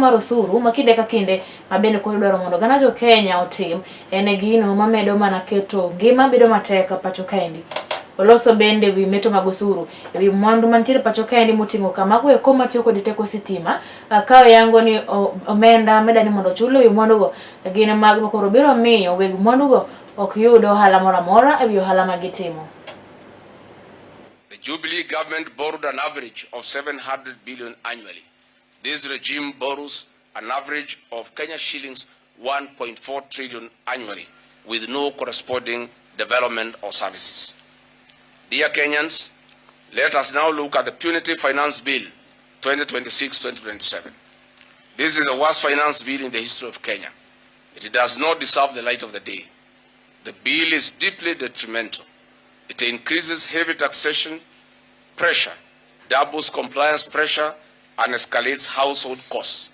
mar osuru ma kinde ka kinde ma bende koro idwaro mondo oganda jo Kenya otim en gino mamedo mana keto ngima bedo matek pacho kaendi. Oloso bende wi meto mag osuru e wi mwandu mantiere pacho kaendi moting'o kamago eko matiyo kod teko sitima ka oyango ni omenda meda ni mondo ochul e wi mwandugo gin mag makoro biro miyo weg mwandugo ok yud ohala moro amora e wi ohala ma gitimo. The Jubilee government borrowed an average of 700 billion annually. This regime borrows an average of Kenya shillings 1.4 trillion annually with no corresponding development or services. Dear Kenyans, let us now look at the punitive finance bill 2026-2027. This is the worst finance bill in the history of Kenya. It does not deserve the light of the day. The bill is deeply detrimental. It increases heavy taxation pressure, doubles compliance pressure, and escalates household costs.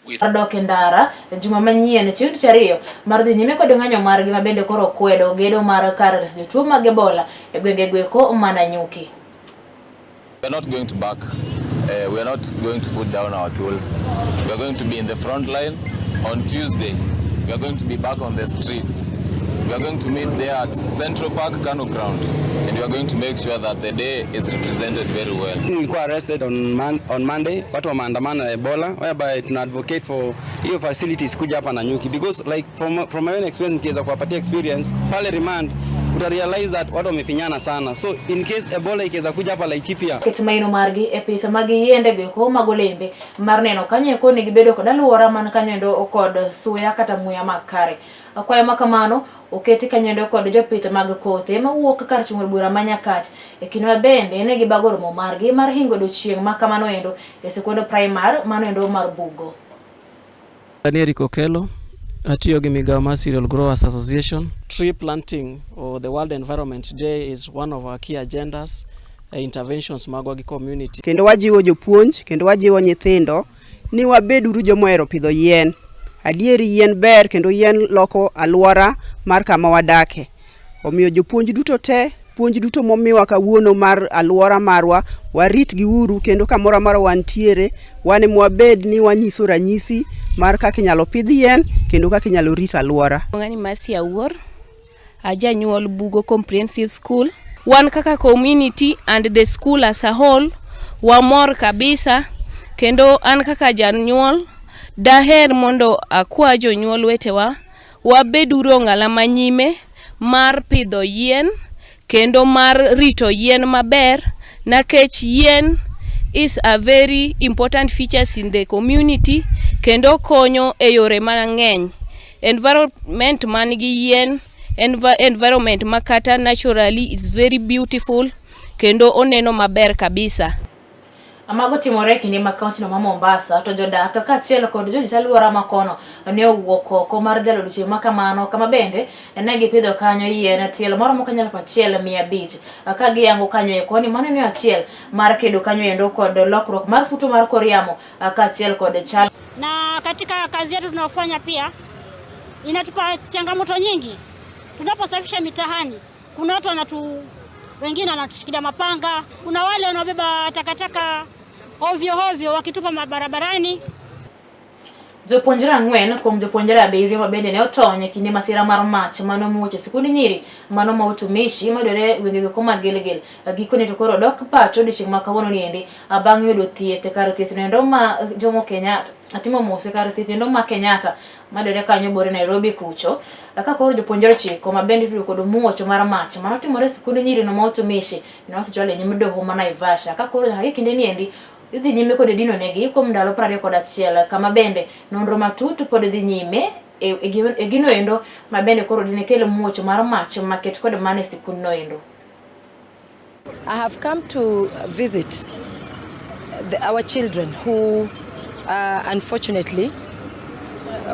With dok e ndara juma manyien chieng' tich ariyo mar dhi nyime kod ng'anyo margi ma bende koro kwedo gedo mar kar reso jotuo mag Ebola e gwenge gweko ma Nanyuki. We are not going to back. We are not going to put down our tools. We are going to be in the front line on Tuesday. We are going to be back on the streets. We are going to meet there at Central Park, Kanu Ground, and we are going to make sure that the day is represented very well. Nilikuwa arrested on Monday, watu wa maandamano ya Ebola, whereby tuna advocate for hiyo facilities kuja hapa Nanyuki because, like, from my own experience, nikiweza kuwapatia experience pale remand, uta realize that watu wamefinyana sana, so in case Ebola ikiweza kuja hapa Laikipia. Ket maino margi e pith mag yiende goeko mag olembe mar neno kanyo eko ni gibedo kod aluora man kanyo endo kod suya kata muya makare. Kwayo ma kamano oketi kanyo endo kod jopith mag kothe mawuok kar chung' od bura ma Nyakach e kinde ma bende ne gibago romo margi mar hingo odiochieng' ma kamano endo e sikund primar mano endo mar Bugo. An Eric Okello, atiyo gi migawo mar Cereal Growers Association. Tree planting or the World Environment Day is one of our key agendas, interventions magwa gi community. Kendo wajiwo jopuonj kendo wajiwo nyithindo ni wabeduru joma ohero pidho yien. Adieri yien ber kendo yien loko alwora mar kama wadake. Omiyo jopuonj duto te, puonj duto momiwa kawuono mar alwora marwa, warit giuru kendo kamoro amora wantiere, wan ema wabed ni wanyiso ranyisi mar kaka inyalo pidh yien kendo kaka inyalo rit alwora. Luonga ni Mercy Awuor, ajanyuol Bugo Comprehensive School. Wan kaka community and the school as a whole wamor kabisa, kendo an kaka janyuol daher mondo akwa jonyuol wetewa wabeduru ong'ala manyime mar pidho yien kendo mar rito yien maber, nikech yien is a very important features in the community kendo konyo e yore mang'eny. Environment man gi yien, environment makata naturally is very beautiful kendo oneno maber kabisa. Mago timore e kinde ma kaunti no ma Mombasa to jodak kaachiel kod jorit alwora ma kono ne owuok oko mar dhalo odiochieng' ma kamano, kama bende ne gipidho kanyo yien tielo maromo kanyo 1500 ka giyango kanyo eko ni mano en yo achiel mar kedo kanyo endo kod lokruok mar futo mar kor yamo kaachiel kod chal. Na katika kazi yetu tunayofanya pia inatupa changamoto nyingi. Tunaposafisha mitaani, kuna watu wengine wanatushikilia mapanga, kuna wale wanaobeba takataka ovyo ovyo wakitupa mabarabarani. Jopuonjre 4 kuom jopuonjre 7 ma bende ne otony e kinde masira mar mach manomuoch e sikund nyiri mano ma Utumishi mayudore e gwenge go ma Gilgil gikone to koro dok pacho odiochieng' ma kawuono niendi bang' yudo thieth e kar thieth noendo ma Jomo Kenyatta, atimo mos, e kar thieth noendo ma Kenyatta mayudore kanyo bore Nairobi kucho, ka koro jopuonjre 9 ma bende itudo kod muoch mar mach manotimore e sikund nyiri no ma Utumishi ne osechwal e nyim doho ma Naivasha, ka koro nyaka gi kinde niendi idhi nyime kod dino negi kuom ndalo 21, kama bende nonro matut pod dhi nyime e gino endo ma bende koro dine kel muoch mar mach maket kod mane e sikundno endo. I have come to visit our children who unfortunately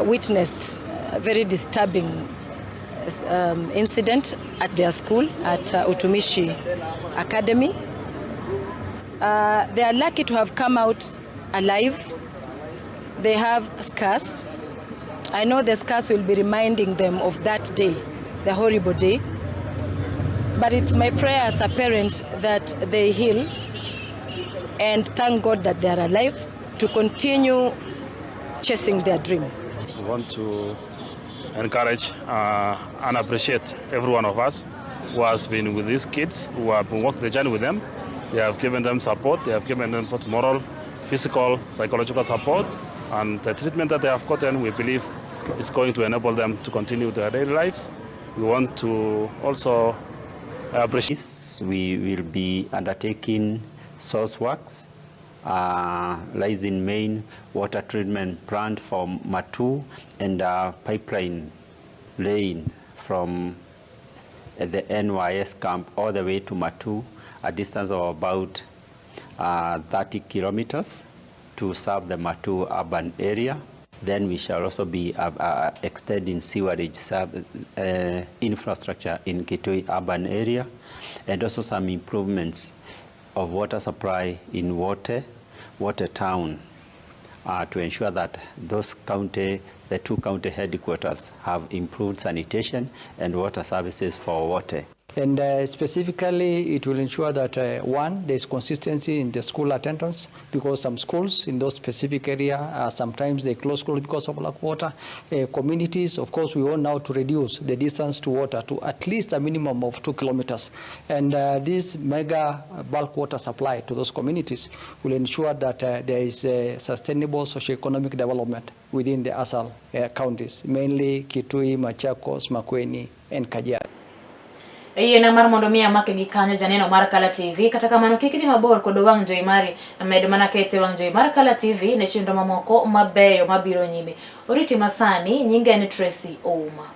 witnessed a very disturbing incident at their school at Utumishi Academy. They are lucky to have come out alive. They have scars. I know the scars will be reminding them of that day, the horrible day. But it's my prayer as a parent that they heal and thank God that they are alive to continue chasing their dream. We want to encourage and appreciate every one of us who has been with these kids, who have been walked the journey with them. They have given them support, they have given them both moral, physical, psychological support, and the treatment that they have gotten, we believe, is going to enable them to continue their daily lives. We want to also appreciate. We will be undertaking source works, lies in main water treatment plant for Matu and pipeline laying from the NYS camp all the way to Matu, a distance of about 30 kilometers to serve the Matu urban area. Then we shall also be extending sewerage infrastructure in Kitui urban area, and also some improvements of water supply in Wote town, to ensure that those county, the two county headquarters have improved sanitation and water services for Wote. And specifically, it will ensure that, one, there's consistency in the school attendance, because some schools in those specific area, sometimes they close schools because of lack of water. Communities, of course, we want now to reduce the distance to water to at least a minimum of 2 kilometers. And this mega bulk water supply to those communities will ensure that there is a sustainable socioeconomic development within the ASAL counties, mainly Kitui, Machakos, Makueni, and Kajiado. Yiena mar mondo mi amake gi kanyo janeno mar Kala TV. Kata kamano kik idhi mabor kod wang' jowi mari, med mana kete wang' jowi mar Kala TV ne chenro mamoko mabeyo mabiro nyime. Oriti masani, nyinga en Tracy Ouma.